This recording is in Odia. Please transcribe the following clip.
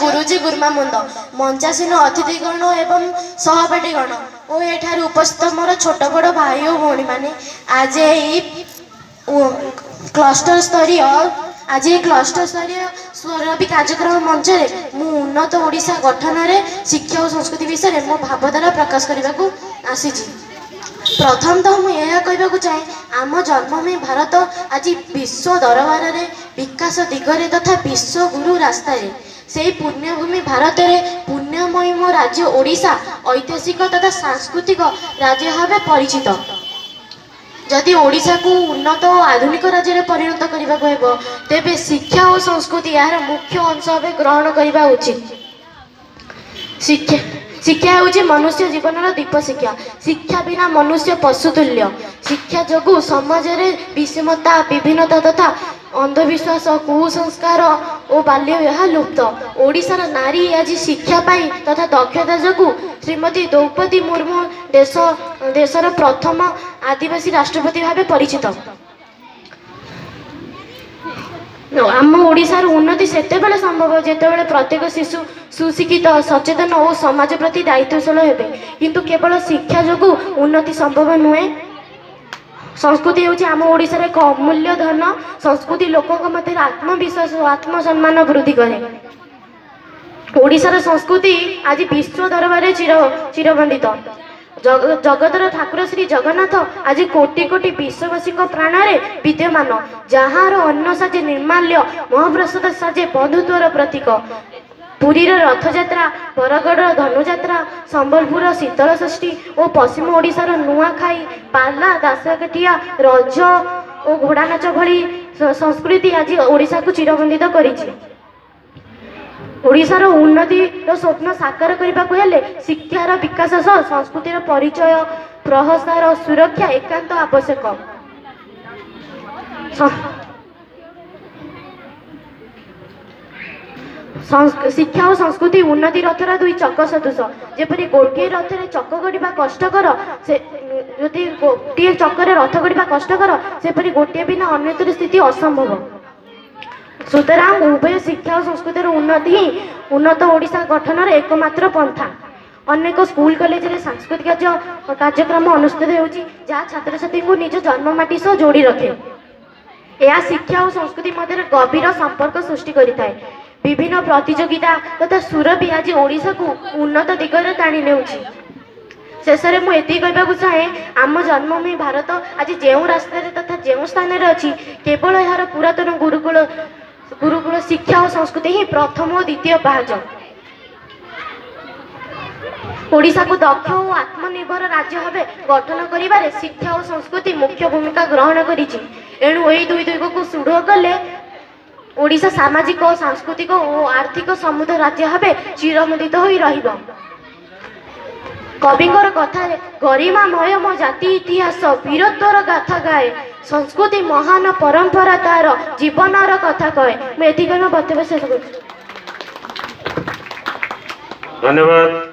ଗୁରୁଜୀ ଗୁରୁମା ବୃନ୍ଦ, ମଞ୍ଚାସୀନ ଅତିଥିଗଣ ଏବଂ ସହପାଠୀଗଣ ଓ ଏଠାରେ ଉପସ୍ଥିତ ମୋର ଛୋଟ ବଡ଼ ଭାଇ ଓ ଭଉଣୀମାନେ, ଆଜି ଏହି କ୍ଲଷ୍ଟର ସ୍ତରୀୟ ଆଜି ଏହି କ୍ଲଷ୍ଟର ସ୍ତରୀୟ ସ୍ୱରଭି କାର୍ଯ୍ୟକ୍ରମ ମଞ୍ଚରେ ମୁଁ ଉନ୍ନତ ଓଡ଼ିଶା ଗଠନରେ ଶିକ୍ଷା ଓ ସଂସ୍କୃତି ବିଷୟରେ ମୋ ଭାବଧାରା ପ୍ରକାଶ କରିବାକୁ ଆସିଛି। ପ୍ରଥମତଃ ମୁଁ ଏହା କହିବାକୁ ଚାହେଁ, ଆମ ଜନ୍ମଭୂମି ଭାରତ ଆଜି ବିଶ୍ୱ ଦରବାରରେ ବିକାଶ ଦିଗରେ ତଥା ବିଶ୍ୱଗୁରୁ ରାସ୍ତାରେ। ସେହି ପୁଣ୍ୟଭୂମି ଭାରତରେ ପୁଣ୍ୟମୟୀ ମୋ ରାଜ୍ୟ ଓଡ଼ିଶା ଐତିହାସିକ ତଥା ସାଂସ୍କୃତିକ ରାଜ୍ୟ ଭାବେ ପରିଚିତ। ଯଦି ଓଡ଼ିଶାକୁ ଉନ୍ନତ ଓ ଆଧୁନିକ ରାଜ୍ୟରେ ପରିଣତ କରିବାକୁ ହେବ, ତେବେ ଶିକ୍ଷା ଓ ସଂସ୍କୃତି ଏହାର ମୁଖ୍ୟ ଅଂଶ ଭାବେ ଗ୍ରହଣ କରିବା ଉଚିତ। ଶିକ୍ଷା ହେଉଛି ମନୁଷ୍ୟ ଜୀବନର ଦୀପ। ଶିକ୍ଷା ବିନା ମନୁଷ୍ୟ ପଶୁତୁଲ୍ୟ। ଶିକ୍ଷା ଯୋଗୁଁ ସମାଜରେ ବିଷମତା, ବିଭିନ୍ନତା ତଥା ଅନ୍ଧବିଶ୍ୱାସ, କୁସଂସ୍କାର ଓ ବାଲ୍ୟ ବିବାହ ଲୁପ୍ତ। ଓଡ଼ିଶାର ନାରୀ ଆଜି ଶିକ୍ଷା ପାଇଁ ତଥା ଦକ୍ଷତା ଯୋଗୁଁ ଶ୍ରୀମତୀ ଦ୍ରୌପଦୀ ମୁର୍ମୁ ଦେଶର ପ୍ରଥମ ଆଦିବାସୀ ରାଷ୍ଟ୍ରପତି ଭାବେ ପରିଚିତ। ଆମ ଓଡ଼ିଶାର ଉନ୍ନତି ସେତେବେଳେ ସମ୍ଭବ, ଯେତେବେଳେ ପ୍ରତ୍ୟେକ ଶିଶୁ ସୁଶିକ୍ଷିତ, ସଚେତନ ଓ ସମାଜ ପ୍ରତି ଦାୟିତ୍ୱଶୀଳ ହେବେ। କିନ୍ତୁ କେବଳ ଶିକ୍ଷା ଯୋଗୁଁ ଉନ୍ନତି ସମ୍ଭବ ନୁହେଁ। ସଂସ୍କୃତି ହେଉଛି ଆମ ଓଡ଼ିଶାର ଏକ ଅମୂଲ୍ୟ ଧନ। ସଂସ୍କୃତି ଲୋକଙ୍କ ମଧ୍ୟରେ ଆତ୍ମବିଶ୍ୱାସ ଓ ଆତ୍ମସମ୍ମାନ ବୃଦ୍ଧି କରେ। ଓଡ଼ିଶାର ସଂସ୍କୃତି ଆଜି ବିଶ୍ୱ ଦରବାରରେ ଚିରବନ୍ଦିତ। ଜଗତର ଠାକୁର ଶ୍ରୀ ଜଗନ୍ନାଥ ଆଜି କୋଟି କୋଟି ବିଶ୍ୱବାସୀଙ୍କ ପ୍ରାଣରେ ବିଦ୍ୟମାନ, ଯାହାର ଅନ୍ନ ସାଜେ ନିର୍ମାଲ୍ୟ, ମହାପ୍ରସାଦ ସାଜେ ବନ୍ଧୁତ୍ୱର ପ୍ରତୀକ। ପୁରୀର ରଥଯାତ୍ରା, ବରଗଡ଼ର ଧନୁଯାତ୍ରା, ସମ୍ବଲପୁରର ଶୀତଳ ଷଷ୍ଠୀ ଓ ପଶ୍ଚିମ ଓଡ଼ିଶାର ନୂଆଖାଇ, ପାଲା, ଦାସକାଠିଆ, ରଜ ଓ ଘୋଡ଼ା ନାଚ ଭଳି ସଂସ୍କୃତି ଆଜି ଓଡ଼ିଶାକୁ ଚିରବନ୍ଦିତ କରିଛି। ଓଡ଼ିଶାର ଉନ୍ନତିର ସ୍ୱପ୍ନ ସାକାର କରିବାକୁ ହେଲେ ଶିକ୍ଷାର ବିକାଶ ସହ ସଂସ୍କୃତିର ପରିଚୟ, ପ୍ରସାର, ସୁରକ୍ଷା ଏକାନ୍ତ ଆବଶ୍ୟକ। ଶିକ୍ଷା ଓ ସଂସ୍କୃତି ଉନ୍ନତି ରଥର ଦୁଇ ଚକ ସଦୃଶ। ଯେପରି ଗୋଟିଏ ରଥରେ ଚକ ଗଢ଼ିବା କଷ୍ଟକର, ସେ ଯଦି ଗୋଟିଏ ଚକରେ ରଥ ଗଢ଼ିବା କଷ୍ଟକର, ସେପରି ଗୋଟିଏ ବିନା ଅନ୍ୟତର ସ୍ଥିତି ଅସମ୍ଭବ। ସୁତରାଂ ଉଭୟ ଶିକ୍ଷା ଓ ସଂସ୍କୃତିର ଉନ୍ନତି ହିଁ ଉନ୍ନତ ଓଡ଼ିଶା ଗଠନର ଏକମାତ୍ର ପନ୍ଥା। ଅନେକ ସ୍କୁଲ କଲେଜରେ ସାଂସ୍କୃତିକ କାର୍ଯ୍ୟକ୍ରମ ଅନୁଷ୍ଠିତ ହେଉଛି, ଯାହା ଛାତ୍ରଛାତ୍ରୀଙ୍କୁ ନିଜ ଜନ୍ମମାଟି ସହ ଯୋଡ଼ି ରଖେ। ଏହା ଶିକ୍ଷା ଓ ସଂସ୍କୃତି ମଧ୍ୟରେ ଗଭୀର ସମ୍ପର୍କ ସୃଷ୍ଟି କରିଥାଏ। ବିଭିନ୍ନ ପ୍ରତିଯୋଗିତା ତଥା ସୁରଭି ଆଜି ଓଡ଼ିଶାକୁ ଉନ୍ନତ ଦିଗରେ ଟାଣି ନେଉଛି। ଶେଷରେ ମୁଁ ଏତିକି କହିବାକୁ ଚାହେଁ, ଆମ ଜନ୍ମଭୂମି ଭାରତ ଆଜି ଯେଉଁ ରାସ୍ତାରେ ତଥା ଯେଉଁ ସ୍ଥାନରେ ଅଛି, କେବଳ ଏହାର ପୁରାତନ ଗୁରୁକୁଳ ଶିକ୍ଷା ଓ ସଂସ୍କୃତି ହିଁ ପ୍ରଥମ ଓ ଦ୍ୱିତୀୟ ପାହାଚ। ଓଡ଼ିଶାକୁ ଦକ୍ଷ ଓ ଆତ୍ମନିର୍ଭର ରାଜ୍ୟ ଭାବେ ଗଠନ କରିବାରେ ଶିକ୍ଷା ଓ ସଂସ୍କୃତି ମୁଖ୍ୟ ଭୂମିକା ଗ୍ରହଣ କରିଛି। ଏଣୁ ଏହି ଦୁଇ ଦିଗକୁ ସୁଦୃଢ଼ କଲେ ଓଡ଼ିଶା ସାମାଜିକ, ସାଂସ୍କୃତିକ ଓ ଆର୍ଥିକ ସମୃଦ୍ଧ ରାଜ୍ୟ ଭାବେ ଚିରମୁଦିତ ହୋଇ ରହିବ। କବିଙ୍କର କଥାରେ, ଗରିମାମୟ ମୋ ଜାତି ଇତିହାସ ବୀରତ୍ୱର ଗାଥା ଗାଏ, ସଂସ୍କୃତି ମହାନ ପରମ୍ପରା ତାର ଜୀବନର କଥା କହେ। ମୁଁ ଏତିକି କହି ମୋ ବକ୍ତବ୍ୟ ଶେଷ କରୁଛି। ଧନ୍ୟବାଦ।